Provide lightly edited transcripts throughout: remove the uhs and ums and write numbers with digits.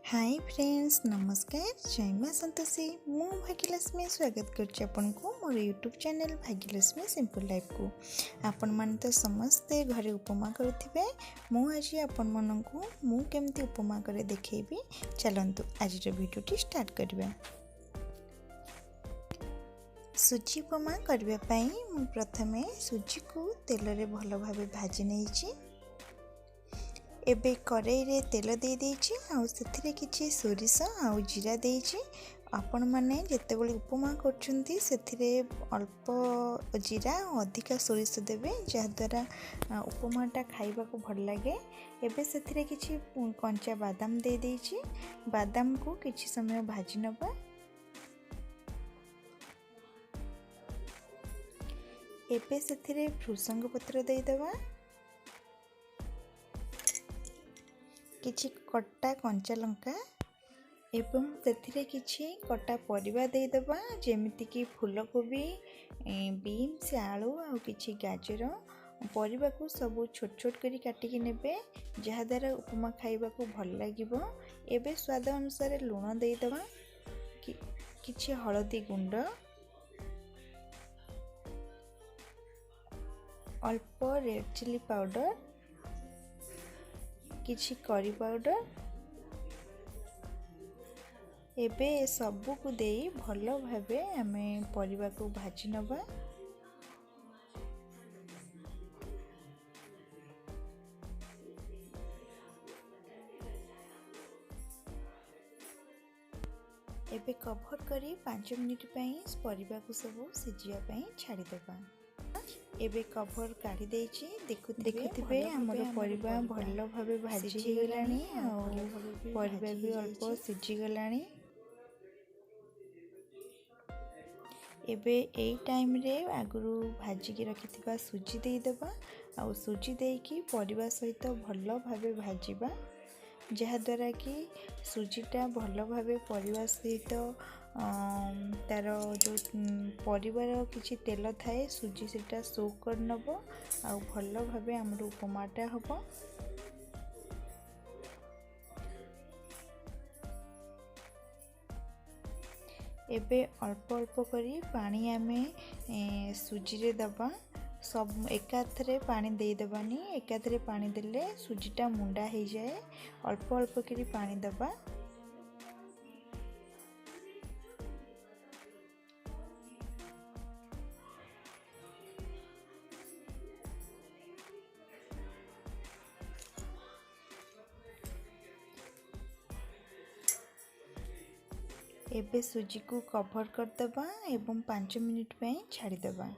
High friends, ନମସ୍କାର। ଜୟ ମା ସନ୍ତୋଷୀ। ମୁଁ ଭାଗ୍ୟଲକ୍ଷ୍ମୀ ସ୍ୱାଗତ କରୁଛି ଆପଣଙ୍କୁ ମୋର ୟୁଟ୍ୟୁବ୍ ଚ୍ୟାନେଲ୍ ଭାଗ୍ୟଲକ୍ଷ୍ମୀ ସିମ୍ପଲ୍ ଲାଇଫ୍କୁ। ଆପଣମାନେ ତ ସମସ୍ତେ ଘରେ ଉପମା କରୁଥିବେ। ମୁଁ ଆଜି ଆପଣମାନଙ୍କୁ ମୁଁ କେମିତି ଉପମା କରେ ଦେଖେଇବି। ଚାଲନ୍ତୁ, ଆଜିର ଭିଡ଼ିଓଟି ଷ୍ଟାର୍ଟ କରିବା। ସୁଜି ଉପମା କରିବା ପାଇଁ ମୁଁ ପ୍ରଥମେ ସୁଜିକୁ ତେଲରେ ଭଲ ଭାବେ ଭାଜି ନେଇଛି। ଏବେ କରେଇରେ ତେଲ ଦେଇଦେଇଛି ଆଉ ସେଥିରେ କିଛି ସୋରିଷ ଆଉ ଜିରା ଦେଇଛି। ଆପଣମାନେ ଯେତେବେଳେ ଉପମା କରୁଛନ୍ତି, ସେଥିରେ ଅଳ୍ପ ଜିରା ଆଉ ଅଧିକା ସୋରିଷ ଦେବେ, ଯାହାଦ୍ୱାରା ଉପମାଟା ଖାଇବାକୁ ଭଲ ଲାଗେ। ଏବେ ସେଥିରେ କିଛି କଞ୍ଚା ବାଦାମ ଦେଇଦେଇଛି। ବାଦାମକୁ କିଛି ସମୟ ଭାଜି ନେବା। ଏବେ ସେଥିରେ ଭୃସଙ୍ଗ ପତ୍ର ଦେଇଦେବା, କିଛି କଟା କଞ୍ଚା ଲଙ୍କା ଏବଂ ସେଥିରେ କିଛି କଟା ପରିବା ଦେଇଦେବା, ଯେମିତିକି ଫୁଲକୋବି, ବିନ୍ସ, ଆଳୁ ଆଉ କିଛି ଗାଜର। ପରିବାକୁ ସବୁ ଛୋଟ ଛୋଟ କରି କାଟିକି ନେବେ, ଯାହାଦ୍ୱାରା ଉପମା ଖାଇବାକୁ ଭଲ ଲାଗିବ। ଏବେ ସ୍ୱାଦ ଅନୁସାରେ ଲୁଣ ଦେଇଦେବା, କିଛି ହଳଦୀ ଗୁଣ୍ଡ, ଅଳ୍ପ ରେଡ଼୍ ଚିଲି ପାଉଡ଼ର, କିଛି କରି ପାଉଡ଼ର। ଏବେ ସବୁକୁ ଦେଇ ଭଲ ଭାବେ ଆମେ ପରିବାକୁ ଭାଜି ନେବା। ଏବେ କଭର୍ କରି 5 ମିନିଟ୍ ପାଇଁ ପରିବାକୁ ସବୁ ସିଝିବା ପାଇଁ ଛାଡ଼ିଦେବା। ଏବେ କଭର୍ କାଢ଼ି ଦେଇଛି। ଦେଖୁଥିବେ, ଆମର ପରିବା ଭଲ ଭାବେ ଭାଜି ହେଇଗଲାଣି ଆଉ ପରିବା ବି ଅଳ୍ପ ସିଝିଗଲାଣି। ଏବେ ଏଇ ଟାଇମ୍ରେ ଆଗରୁ ଭାଜିକି ରଖିଥିବା ସୁଜି ଦେଇଦେବା ଆଉ ସୁଜି ଦେଇକି ପରିବା ସହିତ ଭଲ ଭାବେ ଭାଜିବା, ଯାହାଦ୍ୱାରା କି ସୁଜିଟା ଭଲ ଭାବେ ପରିବା ସହିତ ତା'ର ଯେଉଁ ପରିବାର କିଛି ତେଲ ଥାଏ, ସୁଜି ସେଇଟା ସୋକ୍ କରିନେବ ଆଉ ଭଲ ଭାବେ ଆମର ଉପମାଟା ହେବ। ଏବେ ଅଳ୍ପ ଅଳ୍ପ କରି ପାଣି ଆମେ ସୁଜିରେ ଦେବା। ସବୁ ଏକାଥରେ ପାଣି ଦେଇଦେବାନି। ଏକାଥରେ ପାଣି ଦେଲେ ସୁଜିଟା ମୁଣ୍ଡା ହେଇଯାଏ। ଅଳ୍ପ ଅଳ୍ପ କରି ପାଣି ଦେବା। ଏବେ ସୁଜିକୁ କଭର୍ କରିଦେବା ଏବଂ 5 ମିନିଟ୍ ପାଇଁ ଛାଡ଼ିଦେବା।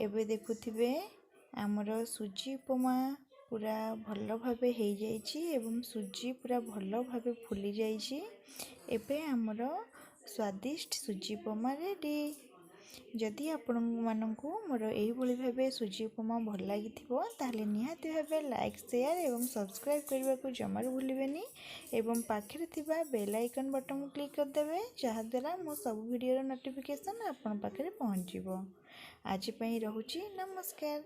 ଏବେ ଦେଖୁଥିବେ, ଆମର ସୁଜି ଉପମା ପୁରା ଭଲ ଭାବେ ହେଇଯାଇଛି ଏବଂ ସୁଜି ପୁରା ଭଲ ଭାବେ ଫୁଲି ଯାଇଛି। ଏବେ ଆମର ସ୍ୱାଦିଷ୍ଟ ସୁଜି ଉପମା ରେଡ଼ି। ଯଦି ଆପଣମାନଙ୍କୁ ମୋର ଏଇଭଳି ଭାବେ ସୁଜି ଉପମା ଭଲ ଲାଗିଥିବ, ତାହେଲେ ନିହାତି ଭାବେ ଲାଇକ୍, ସେୟାର ଏବଂ ସବସ୍କ୍ରାଇବ୍ କରିବାକୁ ଜମାରୁ ଭୁଲିବେନି ଏବଂ ପାଖରେ ଥିବା ବେଲ୍ ଆଇକନ୍ ବଟନ୍ କ୍ଲିକ୍ କରିଦେବେ, ଯାହାଦ୍ୱାରା ମୋ ସବୁ ଭିଡ଼ିଓର ନୋଟିଫିକେସନ୍ ଆପଣଙ୍କ ପାଖରେ ପହଞ୍ଚିବ। ଆଜି ପାଇଁ ରହୁଛି, ନମସ୍କାର।